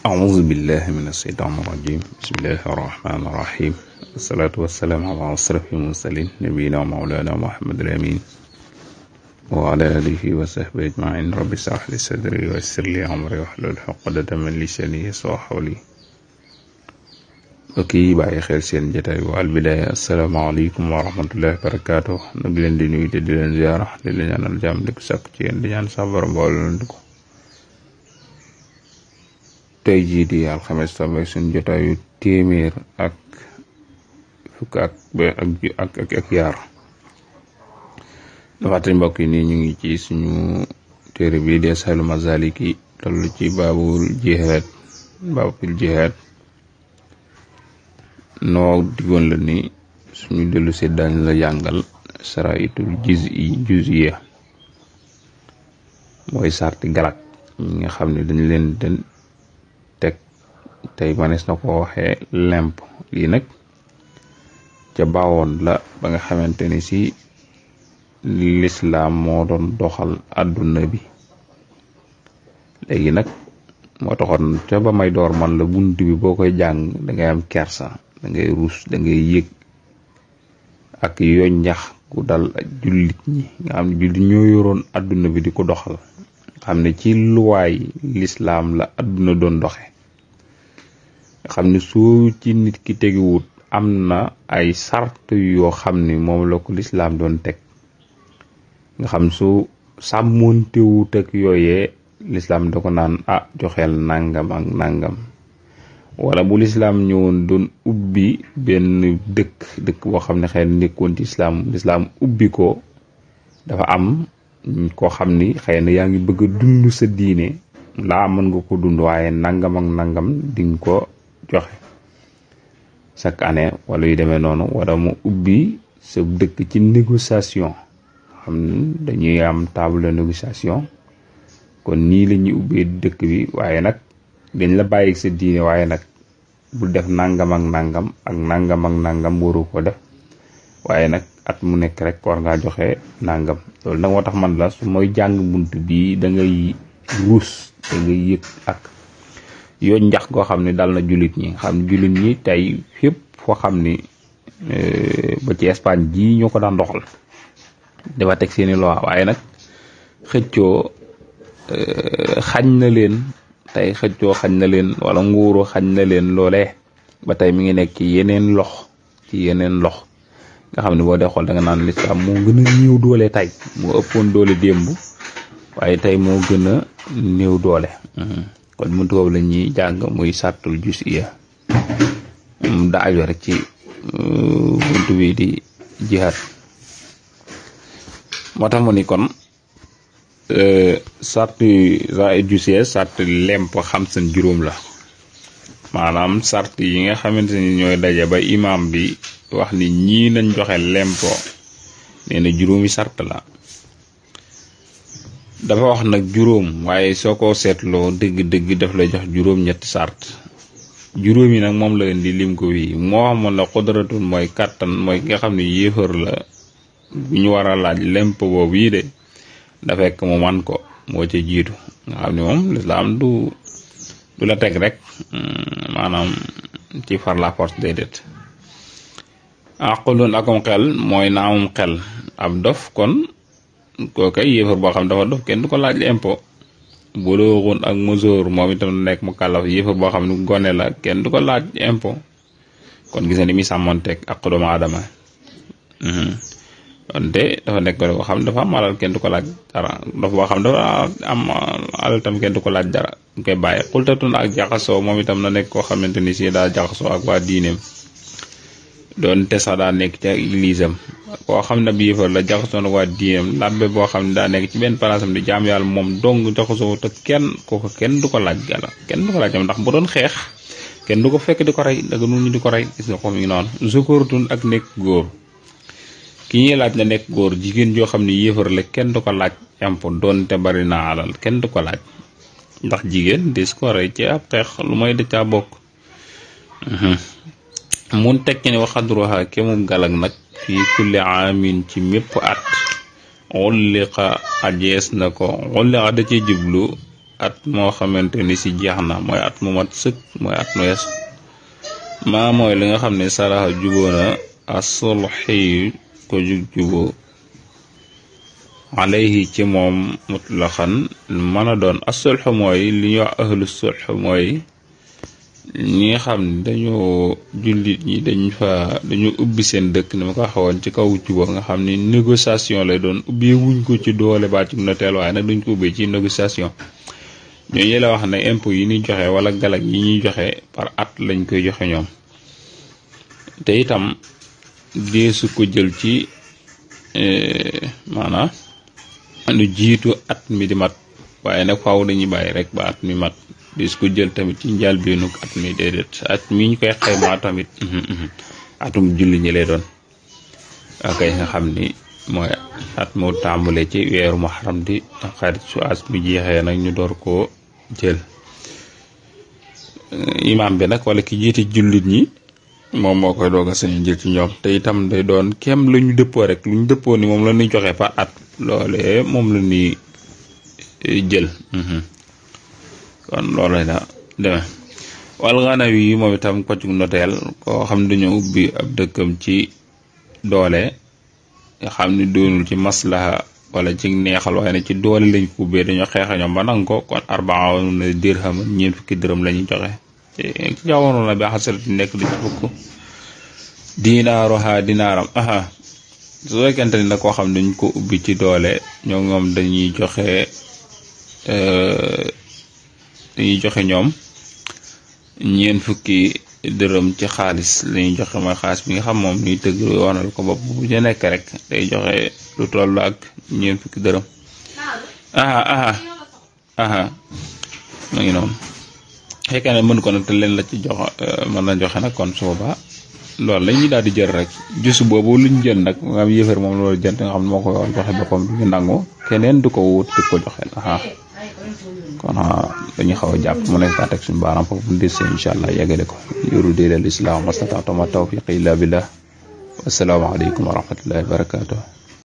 أعوذ بالله من الشيطان الرجيم بسم الله الرحمن الرحيم والصلاة والسلام على أشرف المرسلين نبينا ومولانا محمد الأمين وعلى آله وصحبه أجمعين رب اشرح لي صدري ويسر لي أمري واحلل عقدة من لساني يفقهوا قولي okey bàyyi xel seen jotaay bu Al Bidaaya asalaamaaleykum wa rahmatullahi wa barakaatu nu ngi leen di nuyu te di leen ziara di leen ñaanal jàmm di ko sàkk ci yéen di ñaan sa borom boole leen ko tey jii di alxames tombe suñ jotaayu téeméer ak fukk ak yaar dafaate mbokk yi nii ñu ngi ci suñu téere bi di Sahlu Mazaliki toll ci baabul jihaad noo digoon la ni suñu dellu si dañ la jàngal saraitul juz'iyya mooy sarti galak ñi nga xam ne dañ leen den teg tey manees na ko waxee lemp lii nag ca baawoon la ba nga xamante ni si lislaam moo doon doxal àdduna bi léegi nag moo taxoon ca ba may door man la bunt bi boo koy jàng dangay am kersa da ngay ruus da ngay yëg ak yoon njax gu dal jullit ñi nga xam ne jullit ñoo yoroon àdduna bi di ko doxal xam ne ci luwaay lislaam la àdduna doon doxe nga xam ne soo ci nit ki tegiwut am na ay sart yoo xam ne moom la ko lislaam doon teg nga xam su sàmmontewut ak yooyee lislaam da ko naan joxeel nangam ak nangam wala bu lislaam ñëwoon doon ubbi benn dëkk boo xam ne xëy na nekkoon ci lislaam ubbi ko dafa am koo xam ni xëy na yaa ngi bëgg a dund sa diine laa mën nga ko dund waaye nangam ak nangam di nga ko joxe chaque année wala yu demee noonu wala mu ubbi sa dëkk ci négociation xam dañuy am table de négociation kon nii la ñuy ubbee dëkk bi waaye nag dañ la bàyyi sa diine waaye nag bul def nangam ak nangam ak nangam ak nangam waru ko def waaye nag at mu nekk rek war ngaa joxe nangam loolu nag moo tax man la su mooy jàng bunt bi da ngay ruus da ngay yëg ak yoon njax goo xam ne dal na jullit ñi xam ne jullit ñi tey fépp foo xam ni ba ci Espagne ji ñoo ko daan doxal dafa teg seeni loi waaye nag xëccoo xañ na leen tey xëccoo xañ na leen wala nguuru xañ na leen loolee ba tey mi ngi nekk ci yeneen lox nga xam ne boo dee xool da nga naan lislaam moo gën a néew doole tey moo ëppoon doole démb waaye tey moo gën a néew doole kon muntu boobu la ñuy jàng muy sartul juz'iyya da aju rek ci buntu bi di jihaad moo tax mu ni kon sarti juz'iyya sarti lemp xam seen juróom la maanaam sart yi nga xamante ni ñooy daje ba imam bi wax ni ñii nañ joxe lempo nee na juróomi sart la dafa wax nag juróom waaye soo ko seetloo dëgg-dëgg daf lay jox juróom-ñetti sart juróom yi nag moom la leen di lim ko wi moo xamoon la xudratun mooy kàttan mooy ki nga xam ne yéefar la bu ñu war a laaj lempo boobu yi de da fekk mu man ko moo ca jiitu nga xam ne moom lislaam du la teg rek maanaam ci far la force déedéet aqlun akum xel mooy na amum xel ab dof kon kookay yéefar boo xam dafa dof kenn du ko laaj impôt bulooxun ak mesure moom itam nekk mu kàllaf yéefar boo xam ne gone la kenn du ko laaj impôt kon gis na ni muy sàmmonteeg ak doomu aadama donte dafa nekk gone boo xam ne dafa am alal kenn du ko laaj dara dof boo xam dafa am alal tam kenn du ko laaj dara ñu koy bàyyi xultatun ak jaxasoo moom itam na nekk koo xamante ni si daa jaxasoo ak waa diineem doonte sax daa nekk ci église am koo xam ne bi yëfar la jaxasoo nag waa diineem labbe boo xam ne daa nekk ci benn place am di jaam yàlla moom dong jaxasoo te kooku kenn du ko laaj gala kenn du ko laaj am ndax bu doon xeex kenn du ko fekk di ko rey daga nun ñu di ko rey gis nga ko mi ngi noonu zukurtun ak nekk góor ki ñuy laaj na nekk góor jigéen joo xam ne yëfar la kenn du ko laaj impôt doonte bari na alal kenn du ko laaj ndax jigéen dis ko rey ci ab xeex lu may da caa bokk mun tekki ne waxadruha kemu galag nag fii kulli aamin ci mépp at xulliqa ajees na ko xulliqa da ci jublu at moo xamante ni si jeex na mooy at mu mat sëkk mooy at mu yees maa mooy li nga xam ne salaha juboo na asulxi ko juboo alayhi ci moom mutlaqan mën a doon asulx mooy li ñuy wax ahlu sulx mooy ñi nga xam ne dañoo jullit ñi dañu ubbi seen dëkk ni ma ko waxoon ci kaw juboo nga xam ni négociation lay doon ubbi wuñ ko ci doole ba ci noteel waaye nag duñ ko ubbi ci négociation ñooñu la wax ne impôt yi ñuy joxe wala galag yi ñuy joxe par at lañ koy joxe ñoom te itam deesu ko jël ci maanaam lu jiitu at mi di mat waaye nag faaw dañuy bàyyi rek ba at mi mat deesu ko jël tamit ci njëlbéenu at mi déedéet at mi ñu koy xaymaa tamit atum julli ñi lay doon ak nga xam ni mooy at moo tàmbale ci weeru muharram di xarit su as mi jeexee nag ñu door koo jël imaam bi nag wala ki jiite jullit ñi moom moo koy doog a sañ jël ci ñoom te itam day doon kem lu ñu dëppoo rek lu ñu dëppoo ni moom la ñuy joxe par at loolee moom la ñuy jël kon loolu la demee wal Ganawi yi moom itam ko ci noteel koo xam dañoo ubbi ab dëkkam ci doole nga xam ni doonul ci maslaha wala ci neexal waaye ne ci doole lañ ko ubbee dañoo xeexa ñoom ba nangu ko kon arbauna dirham ñeent fukki dërëm la ñuy joxe ci jamono na bi xasarati nekk du ci fukk dinaaruha dinaaram su fekkente ni nag koo xam ne dañ ko ubbi ci doole ñoom dañuy joxe ñoom ñeent fukki dërëm ci xaalis lañuy joxe mooy xaalis bi nga xam moom ñuy tëgg wanal ko bopp bu ñu nekk rek day joxe lu toll ak ñeent fukki dërëm ma ngi noonu fekkee ne mën ko nag te leen la ci jox mën na joxe nag kon su boobaa loolu la ñuy daal di jël rek jusu boobu luñ jël nag nga am yëfër moom loolu jël nga xam ne moo ko war joxe boppam du ñu nangu keneen du ko wut di ko joxe kon dañuy xaw a jàpp mu nekk kaa teg suñu baaraam foofu mu des incha allah yeggale ko yuru dee al islam wastata'tu ma tawfiqi illa billah wassalaamu aleykum wa rahmatullahi wa barakatuh